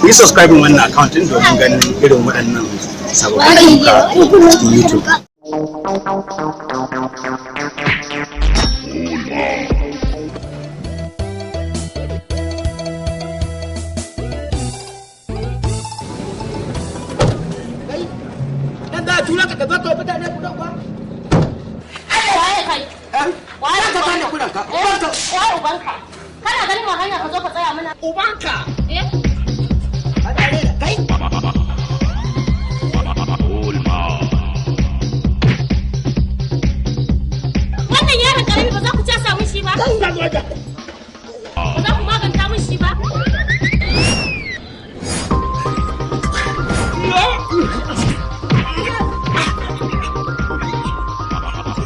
Ku yi subscribing wannan account din domin ganin irin waɗannan sababbin ayyuka a cikin YouTube. Dan da tura ka zo ka mutane kuɗin kwa. Waye kai? Waye Ka bani kuɗin ka. Ubanka. Waye ubanka? Kana ganin mu hanya ka zo ka tsaya mana. Ubanka. Eh? Hadare da kai. Wannan yaron karami ba za ku casa mun shi ba. Kai ka zo da. Ba za ku maganta mun shi ba.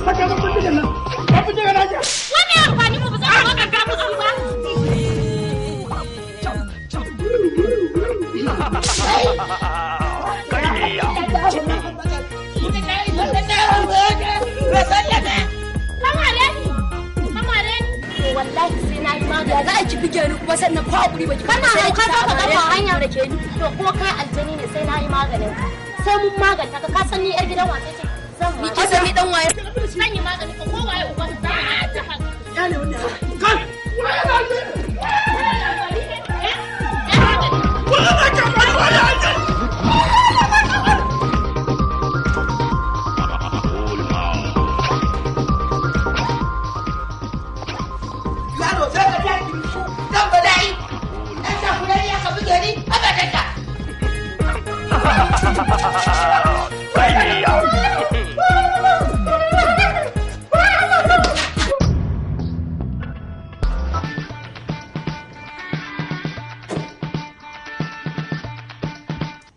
Ka ga kuɗin nan. Ka fi daga naja. Wannan amfani mu ba za ku maganta mun shi ba. Kamare ni. Kamare ni. Wallahi sai na yi magani. Za a ki bige ni kuma sannan ko hakuri baki. Kana hauka za ka gama hanya da ke ni. To ko kai aljani ne sai na yi maganin ka. Sai mun maganta ka, ka san ni yar gidan wace ce. Zan Ni ki san ni dan waye. Zan yi maganin ka ko waye uban za a ta haka. Kai. Waye na je. Waye ka bari waye aje. Yaro sai ka tafi dan bala'i. Dan ta kula ya ka buge ni abadan ka.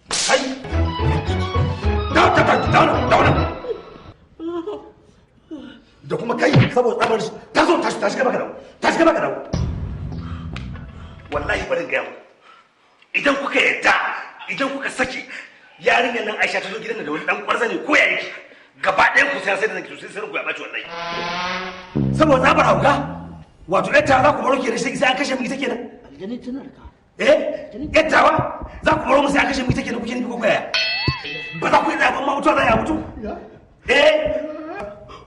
Kai! Dawo, dawo, dawo, dawo nan. Da kuma kai saboda tsabar shi, ta zo tashi tashi gaba ka dawo, tashi gaba ka dawo. Wallahi bari in gaya muku. Idan kuka yadda, idan kuka saki yarinyar nan Aisha ta zo gidan nan da wani dan kwarza ne ko ya yake. Gaba ɗayan ku sai sai da nake sai sai ku ya ɓaci wallahi. Saboda tsabar hauka, wato ɗan tara za ku baro kenan sai an kashe mu ita kenan. Aljani tunar ka. Eh, yattawa za ku baro mu sai an kashe mu ita kenan kuke nufi ko yaya? Ba za ku yi zaɓen ma mutuwa za a mutu? Eh,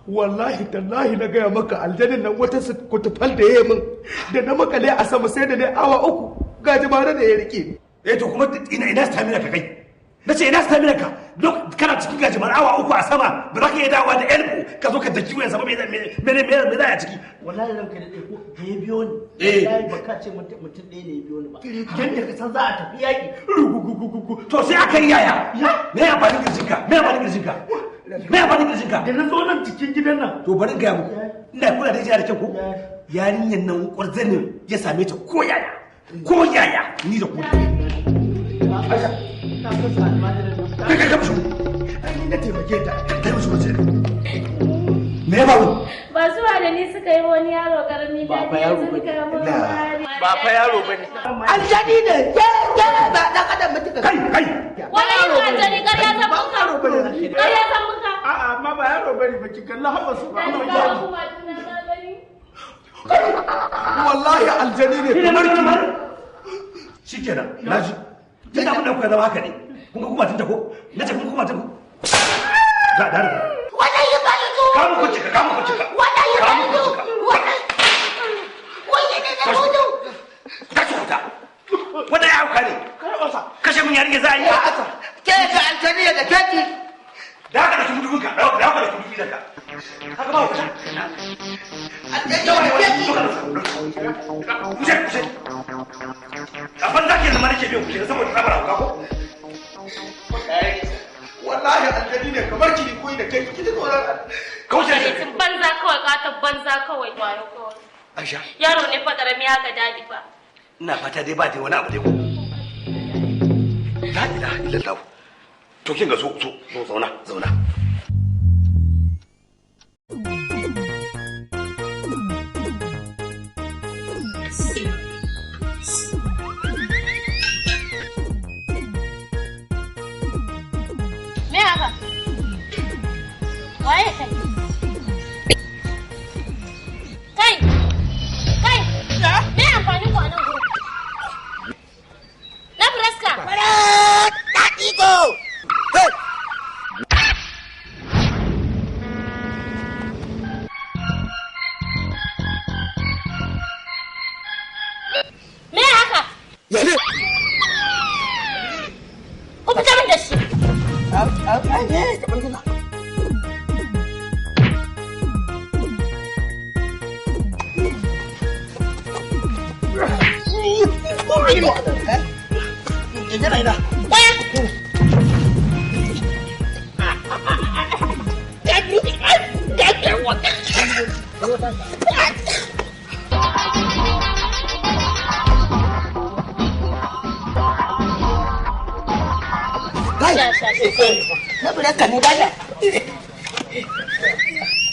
Wallahi tallahi na gaya maka aljanin nan wata kutufal da ya yi min da na makale a sama sai da ne awa 3 gajimare da ya rike ni. Eh to kuma ina ina stamina ka kai? Na ce ina stamina ka? Duk kana cikin gajimar awa 3 a sama ba za ka iya dawowa da elbow ka zo ka daki wuyan sama me me me me za a ciki? Wallahi ranka da ko da ya biyo ni. Eh. Wallahi ba ka ce mutum ɗaya ne ya biyo ni ba. Yadda ka san za a tafi yaƙi. Rugugugugugu. To sai aka yi yaya? Me amfanin kirjinka? Me amfanin kirjinka? Me amfanin kirjinka? Da na zo nan cikin gidan nan. To bari in gaya muku. Ina kula da ita da kyau ko? Yarinyar nan kwarzanin ya same ta ko yaya? Ko yaya? Ni da ku. Aisha. Na fasa almajirin nan. Kai kai kai musu. Ai ni na taimake ta. Kai musu wace. Me ya faru? Ba zuwa da ni suka yi wani yaro karami Ba fa yaro sun bane. kama mari. Ba fa yaro bane. Aljani ne. Ya ya ba dan adam mutum. Kai kai. Wani yin aljani ƙarya ta Ba muka. yaro bane. Ƙarya ta muka. A'a amma ba yaro bane ba ki kalla haɓa su ba. Na ji gawa kuma tuna ka gani. Wallahi aljani ne kamar ki. Shikenan, naji. Tun da abin da kuka zama haka ne. Kun ga kuma tunta ko? Na ce kun kuma tunta ko? Da da da. Wallahi ba ni zo. Kamu kucika, kamu kucika. Wallahi ba Kamu ni zo. kucika. Wallahi. Wallahi ne na gudu. Ku tashi ku ta. Wannan ya hauka ne. Kashe mun yarinya za a yi. Ke ga aljani da keki. Da haka da tumutun ka, da haka da tumutun ka. Haka ba ku ta. Aljani da keki. Kuje kuje. A banza ke zama nake biyan ku kenan saboda tsabar hauka ko? Wallahi aljani ne kamar ki ni koyi da kai ki ji tsoron Allah. Kauce ne. Hadisin banza kawai katon banza kawai wayo kawai. Aisha, Yaro ne fa karami haka dadi fa. ina fata dai ba dai wani abu dai ko. La ilaha illallah. To kin ga zo zo zo zauna zauna. Me haka? Waye kai? Kai! Kai! Me amfanin ku a nan gurin? Na Fresca! bindiga.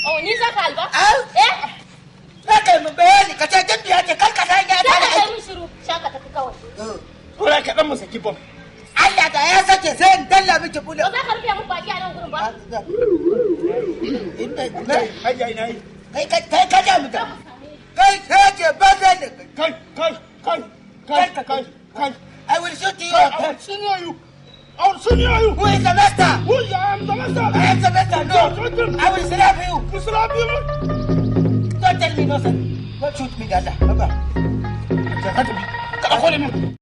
Oh, ni za ka alba? Eh? Za ka yi bayani ka ce jin ce kar ka san ya ta da kai shiru, shaka tafi kawai. Kura ka dan mu saki bom. Allah da ya sake sai in dalla miki bule. Ba za ka rufe mu baki a nan gurin ba. Inda kai ina yi. Kai kai ka ja mutum. Kai kai ce ba zan kai kai kai kai kai kai. I will shoot you. I will senior you. I will senior you. Who is the master? Who is I am the master. I am the master. No. I will slap you. You slap you. Don't tell me nonsense. Don't shoot me, Dada. Baba. Ka kore min.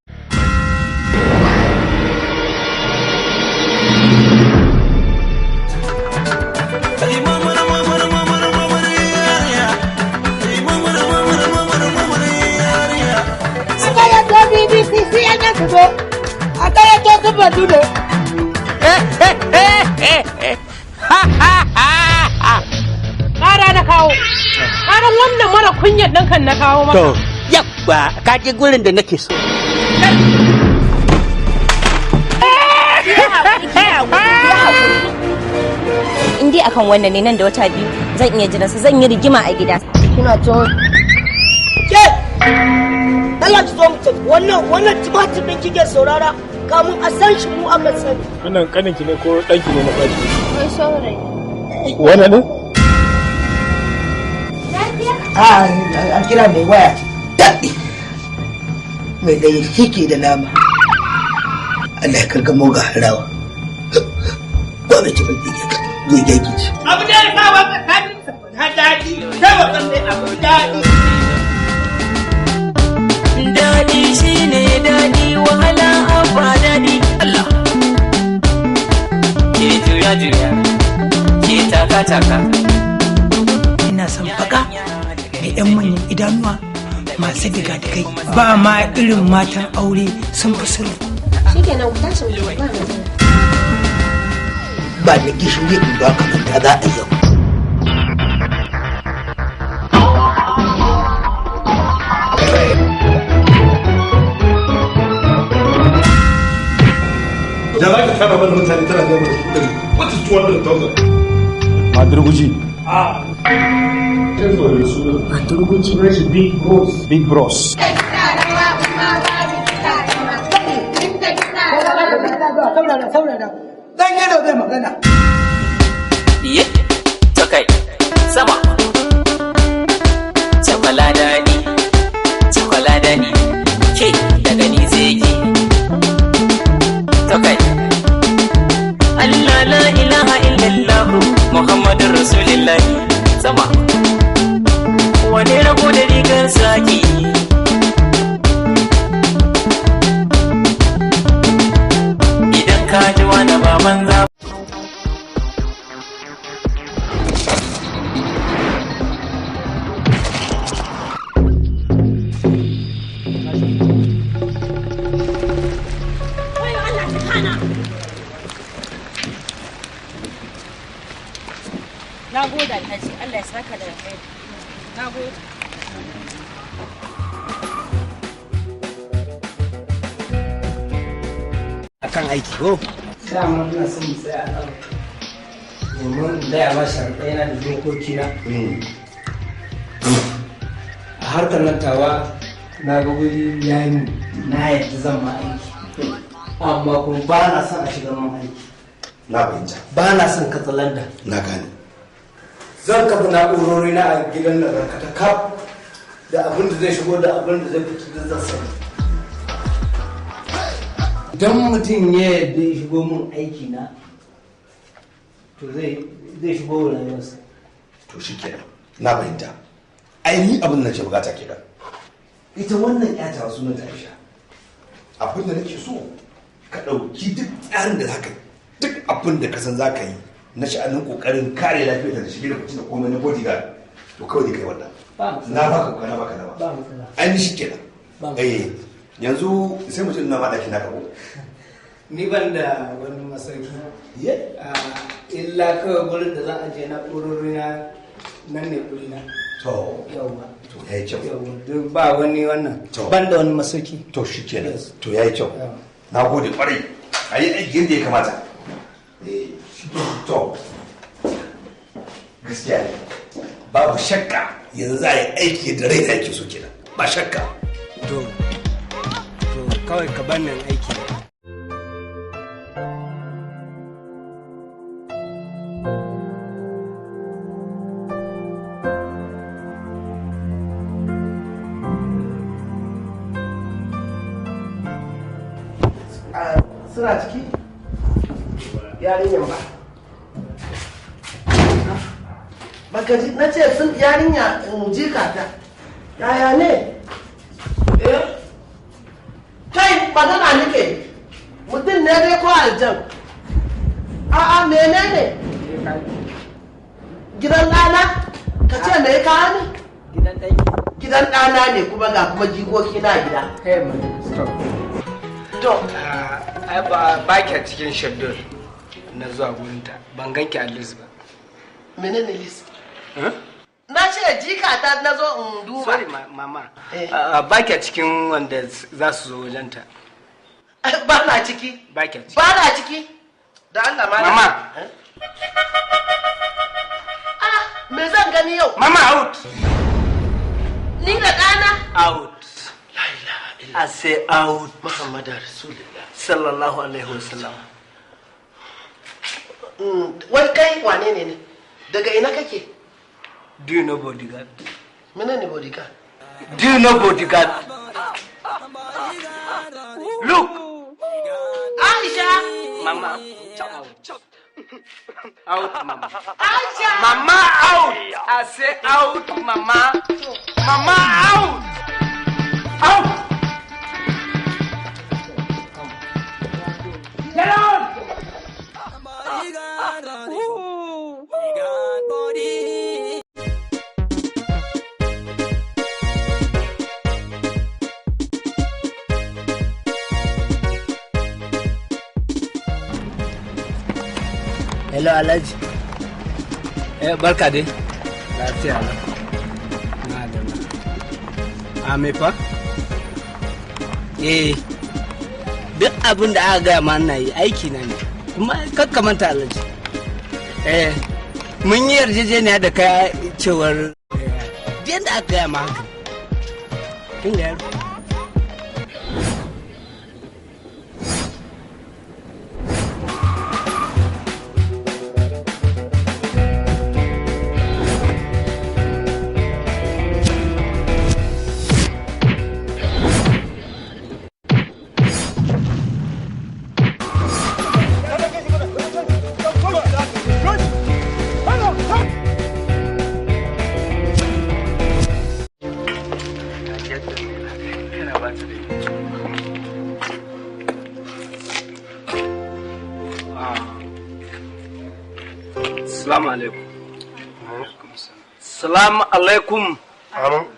Ƙara na kawo. Ƙaran wannan mara kunyar ɗan kan na kawo maka. To, yabba, ka ji gurin da nake so. In dai akan wannan ne nan da wata 2 zan iya jiransa, zan yi rigima a gida. Kina to Ke! Allah ki zo mu tafi. Wannan tumatir ɗin kike saurara kamun a san shi mu aka sani. Wannan kaninki ne ko ɗanki ne na fari? Wai saurayi. Wannan ne? An kira mai waya daɗi. Mai ɗaya shi da nama. Allah ya karga moga harawa. Ko bai ci ban ɗige ka, zai gaiki ci. Abu da ya sa wa tsakanin sa na daɗi, sai wa kan sai abu daɗi. Daɗi shi ne daɗi, wahala abba daɗi Allah. Ke juya juya, ke taka taka. Ina son baka mai 'yan manyan idanuwa masu diga-digai ba ma irin matan aure sun fi sirri. Shikenan ku tashi mu tafi ba matsala. Ba da gishiri in ba ka manta za a yau. Da za ka tara mana mutane tana gaya mana 100,000. What is 200,000? Madurguji. Ah. Madurguji. Big Bros. Big Bros. Saurara, saurara. Dan yalo zai magana. Yi, to kai, sama. Cakwala daɗi, cakwala daɗi, ke daga ni sai ki. To kai. Allah la ilaha illallah Muhammadun Rasulullah sama. Wani rago da rigar saki. Idan ka ji wani baban za. Wayo Allah ta kana. Na gode Alhaji, Allah ya saka da alkhairi. Na gode. Akan aiki ko? Dama ina son mu tsaya a nan domin in gaya ma sharaɗai na da dokokina. A harkar nan tawa na ga wuri ya yi na yadda zan ma aiki. Amma kuma ba na son a shigar man aiki. Na fahimta. Ba na son katsalanda. Na gane. Zan kafa na'urori na a gidan nan ranka kaf da abin da zai shigo da abin da zai fito duk zan sani. Idan mutum ya yarda ya shigo min aiki na to zai shigo wa rayuwarsa. To shi kenan. Na fahimta. Ai ni abin da nake bukata kenan. Ita wannan ƴata sunan ta Aisha. Abin da nake so ka ɗauki duk tsarin da zaka yi, duk abin da ka san zaka yi na sha'anin kokarin kare lafiyar da shige da fice da komai na bodyguard, to kawai dai kai wannan. Na baka ko na baka na ba. Ai ni shikenan. Eh, yanzu sai mu ci ina ma daki naka ko. Ni ban da wani masauki. Illa kawai gurin da za a je na ƙurori na nan ne guri na. To. Yawwa. To yayi kyau. Yawwa, duk ba wani wannan. Ban da wani masauki. To shikenan. To yayi kyau. Na gode kwarai. A yi aiki yadda ya kamata. Eh, to. Gaskiya ne. Babu shakka yanzu za a yi aiki da rai da ake so kenan. Ba shakka. To. To kawai ka bar nan aiki. Suna ciki yarinyan ba baka ji na ce sun yarinya in jika ta yaya ne eh kai magana nake mutum ne dai ko aljan a'a menene gidan ɗana ka ce me ka ne gidan ɗana ne kuma ga kuma jikoki na gida. Hey man, stop. To. Ai ba ki a cikin schedule na zuwa gurinta. Ban ganki a list ba. Menene list? Na ce jika ta na zo in duba. Sorry mama. Ba ki a cikin wanda za su zo wajenta. Ba na ciki. Ba ki a ciki. Ba na ciki. Da Allah ma. Mama. Ah, me zan gani yau? Mama out. Ni da ɗana? Out. I say out. Muhammadu Rasulullah. Sallallahu alaihi wasallam. Wai kai wane ne ne? Daga ina kake? Do you know bodyguard? Mene ne bodyguard? Do you know bodyguard? Look! Aisha! Mama. Out, mama. Aisha! Mama out! I say out, mama. Mama out! Out! Get out! Hello Alhaji. Eh barka dai. Lafiya lau. Madalla. A me fa? Eh. Duk abin da aka gaya ma ina yi aiki na ne. Kuma kakka manta Alhaji. Eh. Mun yi yarjejeniya da kai cewar duk yadda aka gaya ma haka. Kin ga yaro. Salamu alaikum. Salamu alaikum.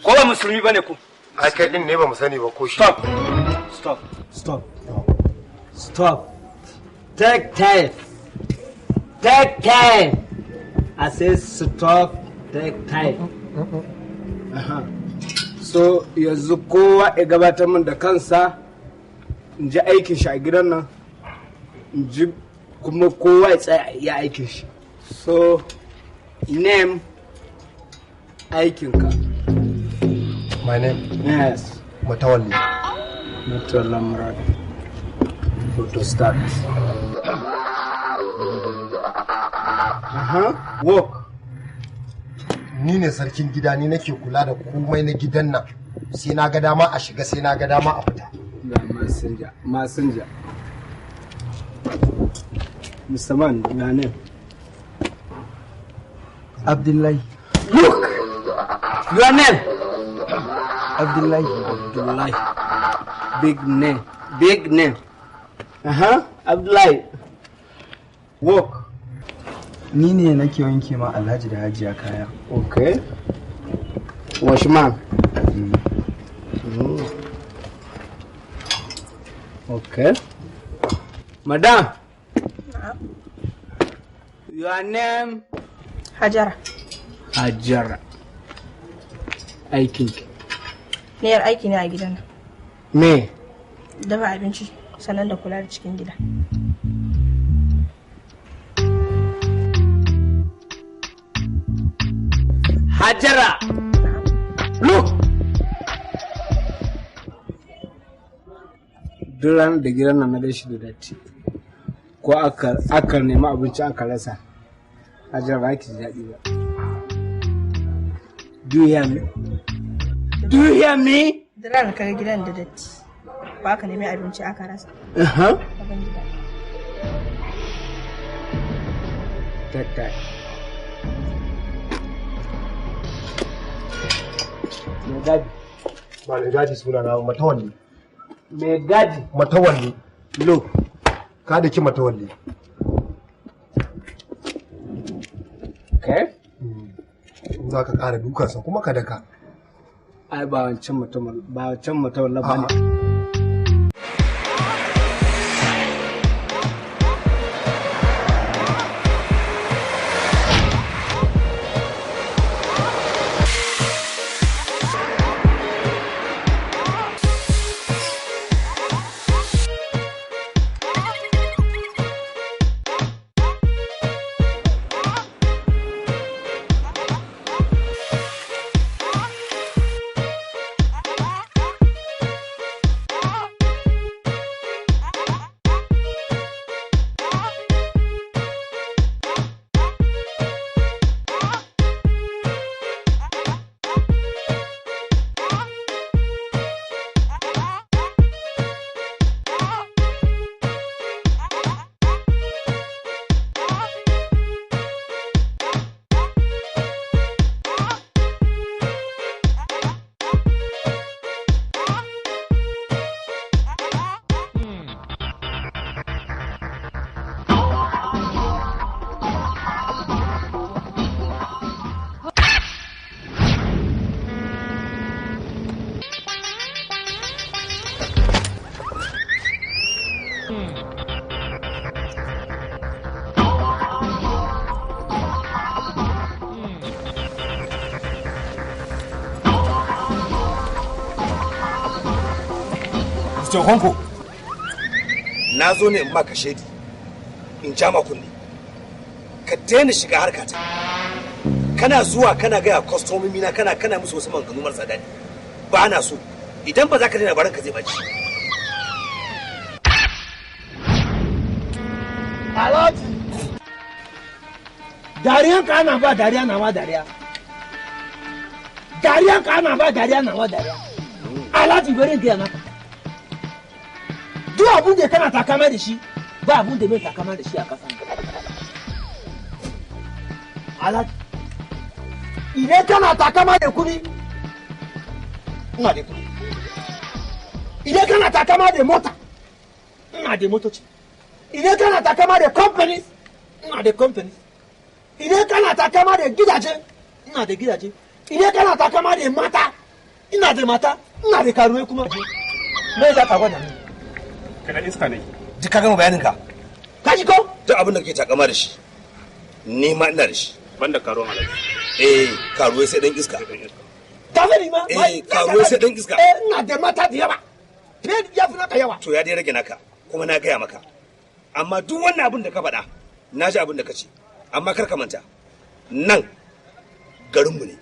Ko ba musulmi bane ku? Ai kai din ne ba mu sani ba ko shi. Stop. Stop. Stop. Stop. Take time. Take time. I say stop. Take time. Uh-huh. So yanzu kowa ya gabatar min da kansa in ji aikin shi a gidan nan in ji kuma kowa ya tsaya ya aikin shi. So name aikinka. My name? Yes. Matawalli. Matawalli Murad. To start. Uh-huh. Work. Ni ne sarkin gida, ni nake kula da komai na gidan nan. Sai na ga dama a shiga, sai na ga dama a fita. Ga masinja, masinja. Mr. Man, your name? Abdullahi. Look! Your name? Abdullahi. Abdullahi. Big name. Big name. Uh-huh. Abdullahi. Work. Ni ne nake wanke ma Alhaji da Hajiya kaya. Okay. Washman. Okay. Madam. Your name? Hajara. Hajara. Aikin ki. Ni yar aiki ne a gidan nan. Me? Dafa abinci sannan da kula da cikin gida. Hajara. Look. Duk ranar da gidan nan na gaishe da datti ko aka nemi abinci aka rasa, Hajara ba ki ji daɗi ba. Do you hear me? Do you hear me? Duk ranar kaga gidan da datti ko aka nemi abinci aka rasa. Uh-huh. Ba zan ji daɗi. Take time. Mai gadi. Ba mai gadi suna na Matawalli. Mai gadi. Matawalli. Look. Ka da ki Matawalli. Okay. In za ka ƙara dukansa kuma ka daka. Ai ba wancan mutum ba wancan mutum ba ne. Mr. Honko, na zo ne in maka shaidi, in ja ma kunne. Ka daina shiga harkata. Kana zuwa kana gaya kwastomomi na kana musu wasu maganganu marasa daɗi. Ba na so. Idan ba za ka daina baran ka zai baci. Alhaji. Dariyan ka ana ba dariya na ma dariya. Dariyan ka ana ba dariya na ma dariya. Alhaji bari in gaya maka. Duk abun da kana takama da shi ba abun da mai takama da shi a kasan. Alhaji. Idan kana takama da kuɗi, ina da kuɗi. Idan kana takama da mota, ina da motoci. Idan kana takama da companies, ina da companies. Idan kana takama da gidaje, ina da gidaje. Idan kana takama da mata, ina da mata, ina da karuwai kuma. Me za ka gwada mini? Kana iska ne. Duk ka gama bayanin ka. Ka ji ko? Duk abin da kake takama da shi, ni ma ina da shi. Banda karuwan Alhaji. Eh, karuwai sai dan iska. Ka sani ma? Eh, karuwai sai dan iska. Eh, ina da mata da yawa. Fiye da yafi naka yawa. To ya dai rage naka, kuma na gaya maka. Amma duk wannan abin da ka faɗa, na ji abin da ka ce. Amma kar ka manta, nan garinmu ne.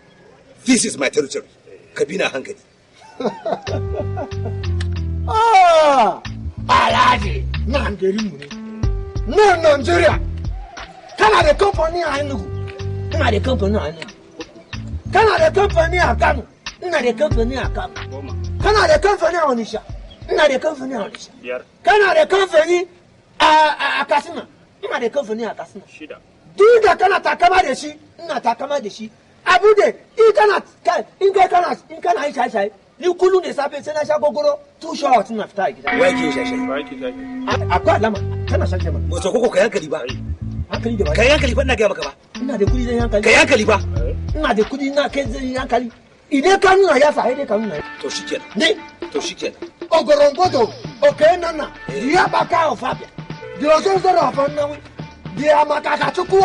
This is my territory. Ka bi na hankali. Ah, Alhaji, nan garinmu ne. Nan Nigeria. Kana da kamfani a Enugu. Ina da kamfani a Enugu. Kana da kamfani a Kano. Ina da kamfani a Kano. Kana da kamfani a Onitsha. Ina da kamfani a Onitsha. Biyar. Kana da kamfani a Katsina. Ina da kamfani a Katsina. Shida. Duk da kana takama da shi, ina takama da shi. Abu da in kana in kai kana in kana yi shaye-shaye, ni kullum da safe sai na sha gogoro 2 shots ina fita a gida. Wai ke shaye-shaye? Wai ke shaye? Akwai alama kana shaye-shaye mana. Musa koko ka hankali ba. Hankali da ba. Kai hankali fa, ina gaya maka ba. Ina da kudi zan yi hankali. Kai hankali fa. Ina da kudi na kai zan yi hankali. Idan ka nuna ya sa dai ka nuna. To shikenan. Ne. To shikenan. Ogorongodo, oke nana, diabaka of Abia, the Ozozoro of Nnewi, the Amakakachukwu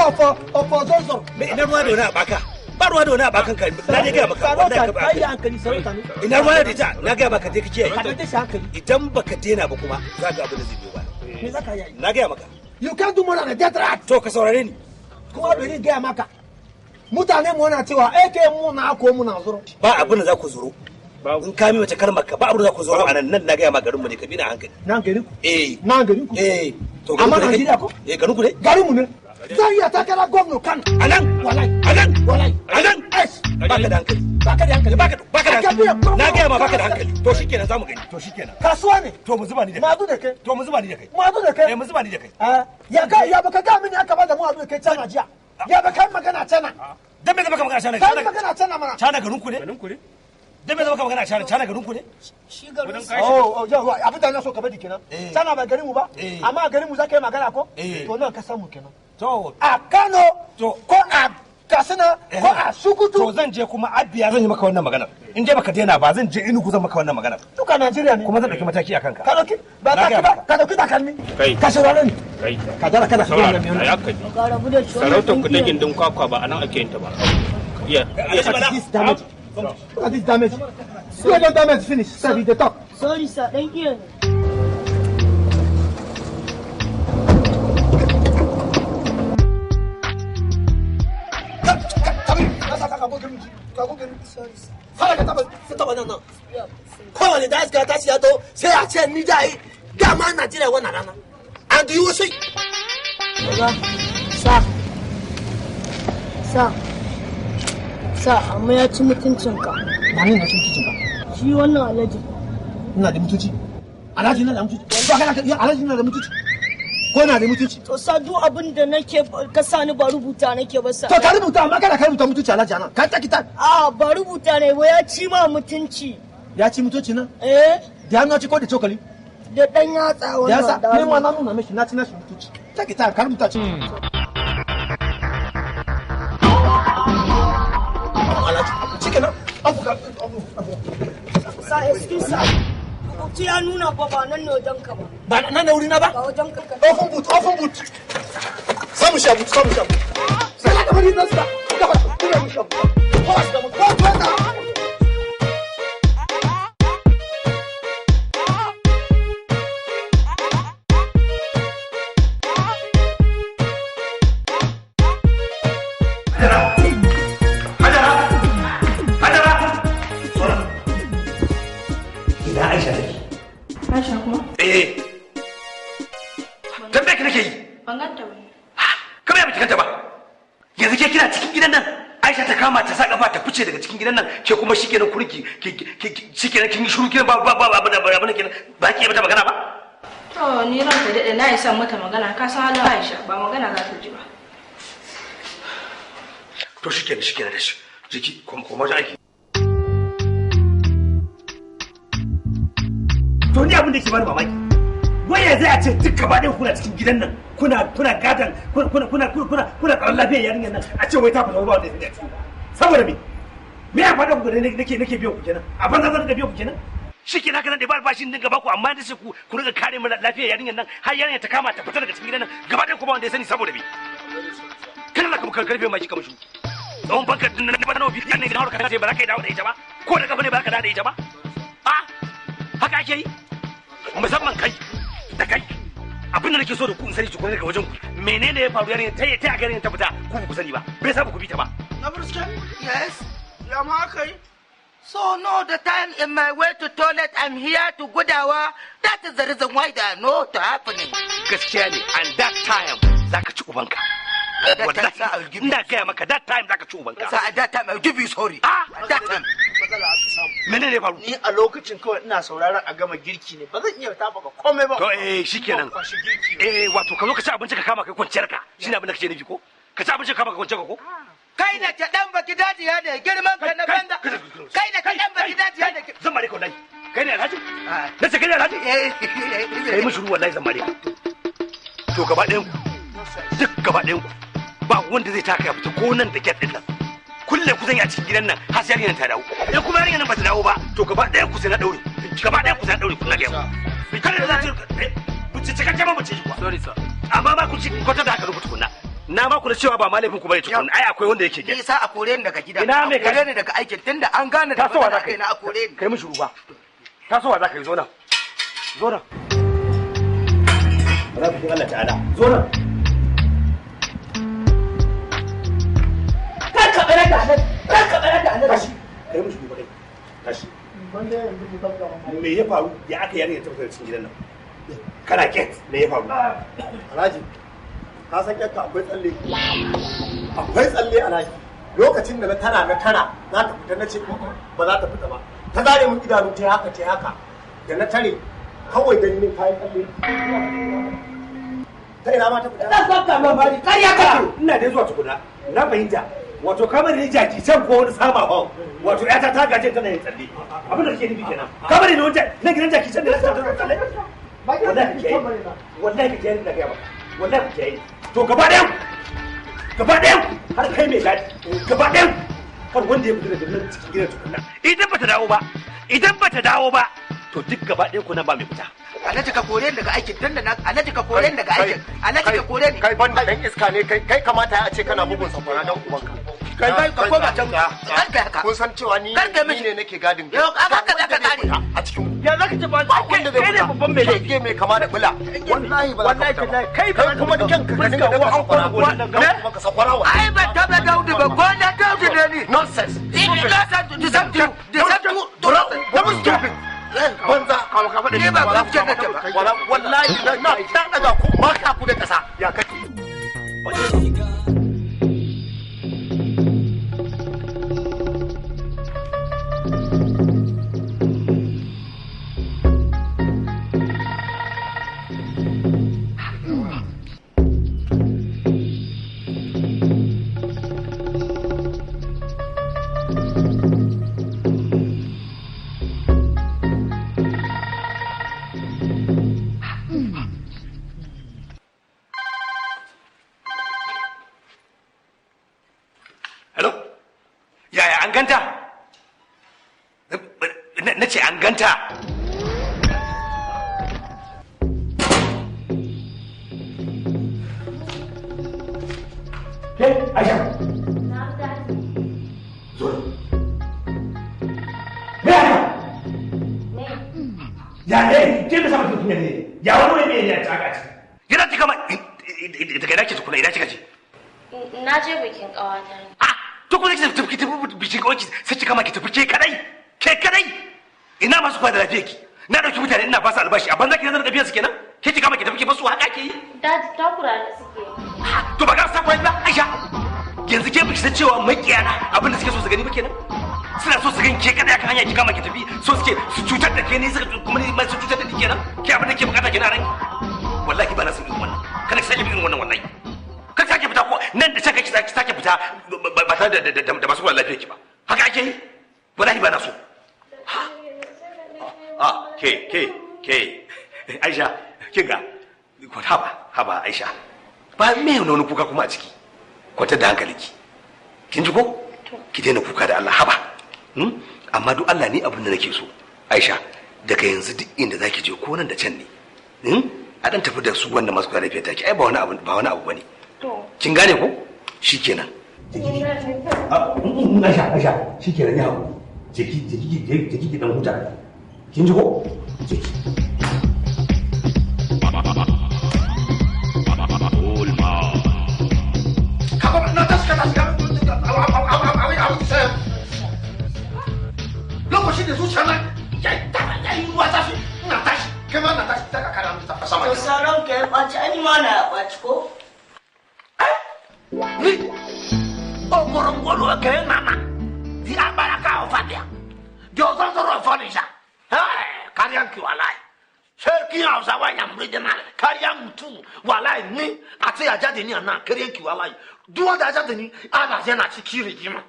of Ozozoro. Me ina ruwa da wani abaka? Ba ruwa da wani abakan ka, na dai gaya maka. Sarauta, kai yi hankali, sarauta ne. Ina ruwa da ita, na gaya maka dai ka kiyaye. Ka dauke shi hankali. Idan baka daina ba kuma za ka abin da zai biyo baya. Me za ka yi? Na gaya maka. You can't do more than a death rat. To ka saurare ni. Kuma bari gaya maka. Mutane mu na cewa ake mu na ko mu na zuro. Ba abin da za ku zuro. In ka mi wace kalmar ka ba abin da za ku zuro a nan nan na gaya ma garin mu ne ka bi na hankali. Nan garin ku? Eh. Nan garin ku? Eh. To amma Najeriya ko? Eh, garin ku ne? Garin mu ne. Zan iya takara gwamna Kano. A nan? Wallahi. A nan? Wallahi. A nan? Baka da hankali. Baka da hankali. Baka da hankali. Na gaya ma baka da hankali. To shikenan zamu gani. To shikenan. Kasuwa ne. To mu zuba ni da kai. Madu da kai. To mu zuba ni da kai. Madu da kai. Eh, mu zuba ni da kai. Ya ga ya baka ga mini aka bada mu adu da kai cana jiya. Ya baka magana cana. Dan me baka magana cana? Kai magana cana mana. Cana garin ku ne? Garin ku ne? Dan me baka magana cana? Cana garin ku ne? Shi garin su. Oh, oh, yawa, abin da na so ka bari kenan. Cana ba garin mu ba. Amma garin mu za ka yi magana ko? To nan ka samu kenan. To a Kano to ko a Katsina ko a Sokoto. To zan je kuma Abia zan yi maka wannan maganar. In je baka daina ba zan je Enugu zan maka wannan maganar. Duka Najeriya ne. Kuma zan dauki mataki akan ka. Ka dauki ba ka ba ka dauki takalmi. Kai. Ka saurare ni. Kai. Ka dara kada ka Saurara, a ya ka ji. Ka rabu da shi. Sarautar ku ta gindin kwakwa ba anan ake yin ta ba. Iya. Look at this damage. Look at this damage. You don't damage finish. Sir, the talk. Sorry sir, dan iya ne. Kowane da iska ta siya to sai a ce ni da yi dama na jira wannan rana. And you see. Sa. Sa. Sa, amma ya ci mutuncinka. Ba ni na ci mutuncinka. Shi wannan alhaji. Ina da mutunci. Alhaji na da mutunci. Ba kana alhaji na da mutunci. Ko na da mutunci. To sa duk abin da nake ka sa ni ba rubuta nake ba sa. To ka rubuta amma kana ka rubuta mutunci alhaji anan. Ka ta kita. A ba rubuta ne ba ya ci ma mutunci. Ya ci mutunci na? Eh. Da hannu ci ko da cokali? Da dan yatsa wannan. Da yatsa. Ni ma na nuna mishi na ci na shi mutunci. Ta kita ka rubuta ci. Alhaji, shikenan. Abu ka abu abu. Sa excuse sa. Rubutu ya nuna ba ba nan ne wajen ka ba. Ba nan ne wurina ba? Ba wajen ka ka. Open boot, open boot. Samu sha boot, samu sha boot. Sai ka bari nan sa. Ka ba, ka mu sha boot. Ko shi mu ko ko ta. Ina Aisha take? Aisha kuma? Eh. Tambaye ki nake yi. Ban ganta ba. Kamar ya baki ganta ba. Yanzu ke kina cikin gidan nan Aisha ta kama ta sa kafa ta fice daga cikin gidan nan ke kuma shikenan kurki shikenan kin yi shiru kenan ba ba ba abin abin kenan ba ki yi mata magana ba. To ni ranka daɗe na isa mata magana ka san halin Aisha ba magana za ta ji ba. To shikenan shikenan da shi. Jiki kuma kuma wajen aiki. To ni abin da ke bani mamaki. Waya zai a ce duk gaba ɗaya kuna cikin gidan nan kuna kuna gadan kuna kuna kuna kuna kuna tsaron lafiyar yarinyar nan a ce wai ta fita ba wanda ya sani a cikin saboda me me ya faɗa ku da nake nake biyan ku kenan a banza zan biyan ku kenan shikenan haka nan da ba albashin dinga baku amma da sai ku ku riga kare mu lafiyar yarinyar nan har yarinyar ta kama ta fita daga cikin gidan nan gaba ɗaya ku ba wanda ya sani saboda me kana la ka karfe mai kamar shi tsawon banka din nan ba nawa biyan ne da ka ce ba za ka yi dawo da ita ba ko da kafa ne ba za ka dawo da ita ba a haka ake yi musamman kai da kai abin da nake so da ku in sani tukuna daga wajen ku menene ya faru yarinya ta ta garin ta fita ku ba ku sani ba bai sa ba ku bi ta ba Na Bruce? Yes. Yamakai. So no, the time in my way to toilet, I'm here to Gudawa. That is the reason why they are not happening. Gaskiya ne, and that time zaka ci ubanka. Wallahi, ina gaya maka that time zaka ci ubanka. Sir, at that time I'll give you sorry. Ah, at that time. Matsala aka samu. Menene ya faru? Ni a lokacin kawai ina sauraron a gama girki ne, ba zan iya taɓa komai ba. To eh shikenan. Ban kwashi girki. Eh wato ka zo ka ci abinci ka kama kai kwanciyar ka. Shine abin da kake nufi ko? Ka ci abinci ka kama kai kwanciyar ka ko? Kai da ta dan baki daji ya da girman ka na banza. Kai da ta dan baki daji ya da Zan mare ka wallahi. Kai ne Alhaji? Na ce kai ne Alhaji? Kai mishi ruwa wallahi zan mare ka. To gaba ɗayan ku. Duk gaba ɗayan ku ba wanda zai taka ya fita ko nan da gate din nan. Kulle ku zan yi a cikin gidan nan har sai yarinyar ta dawo. In kuma yarinyar nan ba ta dawo ba, to gaba ɗayan ku sai na daure. Gaba ɗayan ku sai na daure ku na ga yau. Kada da za ku ci cikakken ma mu ci kuwa. Sorry sir. Amma ma ku ci kwata da haka rubuta tukunna. Na ba ku da cewa ba ma laifin ku bane tukunna. Ai akwai wanda yake gate. Ni sa a kore ni daga gida. Ina mai A kore ni daga aikin tunda an gane da Tasowa matsala za ka yi. kai na a kore ni. Kai mishi ruba. Tasowa za ka yi, zo nan. Zo nan. Munafikin Allah ta'ala. Zo nan. Kar ka bare da Alhaji, kar ka bare da Alhaji. Tashi. Kai mishi ruba kai. Tashi. Me ya faru? Ya aka yarinya ta fita cikin gidan nan? Kana gate, me ya faru? Alhaji, ka san kyakka akwai tsalle. Akwai tsalle Alhaji. Lokacin da na tara za ta fita na ce ba za ta fita ba. Ta zare mun idanu ta haka ta haka. Da na tare kawai ganin kayan tsalle. Ta ina ma ta fita? Zan saka ma bari, kar ya kake. Ina dai zuwa tukuna. Na fahimta. Wato kamar ne jaki can ko wani sama hon. Wato yata ta gaje tana yin tsalle. Abin da kake nufi kenan. Kamar ne wancan na gidan jaki can da na tana tsalle. Wallahi kake yi. Wallahi kake yi na gaya maka. Wallahi kake yi. To gaba ɗayan gaba ɗayan har kai mai gadi gaba ɗayan kar wanda ya fita daga nan cikin gidan tukunna. Idan bata dawo ba, idan bata dawo ba, to duk gaba ɗayan ku nan ba mai fita. Alhaji ka kore ni daga aikin tunda na Alhaji ka kore ni daga aikin. Alhaji ka kore ni. Kai ban dan iska ne kai, kai kamata ya ce kana bugun sakwara dan ubanka. Kai kai ka koma can. Kar kai haka. Kun san cewa ni ni ne nake gadin. Yau haka za ka kare. A cikin Ya zaka ce ba wanda zai kai ne fita. babban mai laifi. Kai mai kama da bula. Wallahi ba za ka fita ba. Kai Kai kuma da kanka ka dinga daga sakwara. Dan ubanka sakwara wa. Ai ban taba Daudu ba ko na Daudu ne ni. Nonsense. Deceptive. Deceptive. Stupid. Banza. Ni ba gaskiya nake ba. Wallahi na daga ku maka ku da kasa. Ya kake. Hello? Yaya an ganta? Na ce an ganta. Ke, Aisha. Zo. Me haka? Ya ne, ke me sama kunya ne? Ya wani wani me ne a taka ci? Yana cika ma daga ina ke tukuna ina kika ce? Na je bikin ƙawata ne. To kuma ki tafi ki tafi bikin kawai sai ki kama ki tafi ke kadai. Ke kadai. Ina masu kula da lafiyar ki. Na dauki mutane ina ba su albashi a banza ki nazar da biyan su kenan. Ke ki kama ki tafi ki basu haka ke yi. Dad takura ni suke. To ba ka sa ba Aisha. Yanzu ke biki san cewa makiyana abin da suke so su gani ba kenan. Suna so su gani ke kadai akan hanya ki kama ki tafi so suke su cutar da ke ne suka kuma ni ma su cutar da ni kenan. Ke abin da ke bukata kenan a ranki. Wallahi ba na son irin wannan. Kada ki sake irin wannan wallahi. Kar sake fita ko nan da can kake sake fita ba tare da masu kula lafiyar ki ba. Haka ake yi? Wallahi ba na so. Ah, ke ke ke Aisha, kin ga haba haba Aisha. Ba me ne wani kuka kuma a ciki. Kwantar da hankalinki. Kin ji ko? Ki daina kuka da Allah haba. Amma duk Allah ne abin da nake so. Aisha, daga yanzu duk inda zaki je ko nan da can ne. A dan tafi da su wanda masu kula da lafiyar taki. Ai ba wani abu ba wani abu bane. Kin gane ko? Shikenan. Aisha, Aisha, shikenan ya haƙuri. Jiki jiki jiki ki dan huta. Kin ji ko? Jiki. Lokacin da zuciya na ya yi ruwa zafi, ina tashi, kai ma na tashi, ta kakara mu ta sama. To sauran ka ya ɓaci, an ma na ya ɓaci ko? Ni, ogorongolo ke nana, di abaraka ofadia, di ozonzoro ofonisha, kariyan ki walai. Sarkin Hausawa ya muri da na kariya mutum walai ni a ce ya jade ni a nan kariyan ki walai. Duk wanda ya jade ni ana yana cikin rigima.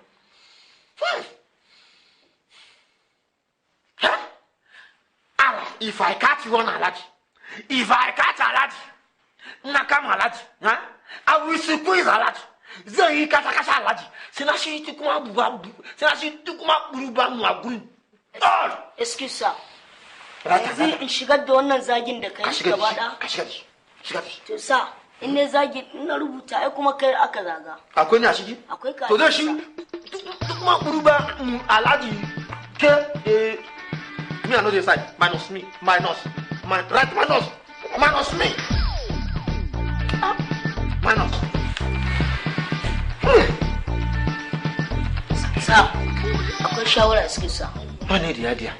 Allah, if I catch one Alhaji, if I catch Alhaji, na kama Alhaji, ha? I will squeeze Alhaji. Zan yi kasa kasa Alhaji. Sai na shi kuma buga, sai na shi kuma buruba mu a gurin. Excuse sir. Yanzu in shigar da wannan zagin da kai gaba da. Ka shigar da shi. Shigar da shi. To sa in ne zagi in na rubuta ai kuma kai aka zaga. Akwai ne a ciki? Akwai ka. To zai shi kuma buruba Alhaji ke me I no dey side minus me minus my right minus minus me. Minus. Sa akwai shawara excuse sir. Wani da idea?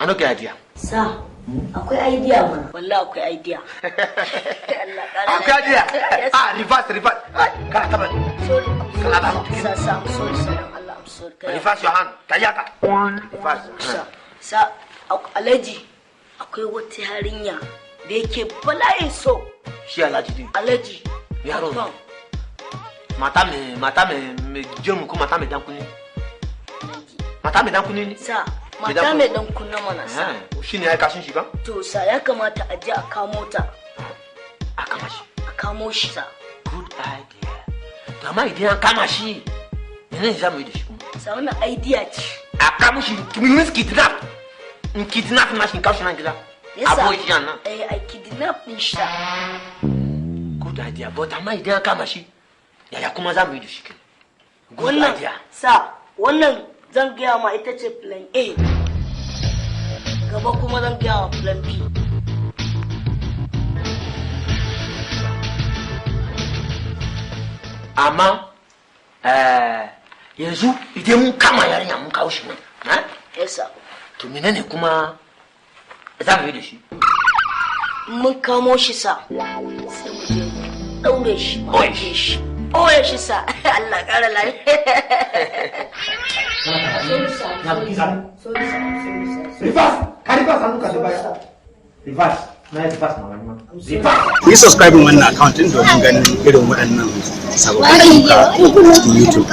I no get idea. Sa akwai idea mana. Wallahi akwai idea. Akwai idea. Ah, reverse, reverse. Kana taba ni. Sorry. Kana taba. Sa sa I'm sorry sir. Allah I'm sorry. Reverse your hand. Tayaka. Reverse. Sa sa Alhaji akwai wata yarinya da yake bala'in so. Shi Alhaji din. Alhaji. Yaro. Mata me mata me me jemu ko mata me dan kuni. Mata me dan kuni ne. Sa mata mai dan kunna mana sa. Shi ne ya kashin shi ba? To sa ya kamata a je a kamo ta. A kama shi. A kamo shi sa. Good idea. To amma idan an kama shi, menene za mu yi da shi kuma? Sa wannan idea ce. A kamo shi, means kidnap. In kidnap na shi in kawo shi nan gida. Yasa. A shi nan. Eh, a kidnap din shi sa. Good idea, but amma idan an kama shi, yaya kuma za mu yi da shi kenan? Good Wannan idea. sa wannan zan gaya ma ita ce plan A. Gaba kuma zan gaya ma plan B. Amma yanzu idan mun kama yarinya mun kawo shi nan, eh? Yes sir. To menene kuma za mu yi da shi? Mun kamo shi sa. Sai mu je mu daure shi. Mu ajiye shi. Oye shi sa. Allah ƙara lafiya. Sorry sir. Sorry sir. Sorry sir. Reverse! Ka reverse hannu ka da baya. Reverse. Na yi reverse ma wani ma. Reverse! Ku yi subscribing wannan account din domin ganin irin waɗannan sababbin ayyuka cikin YouTube.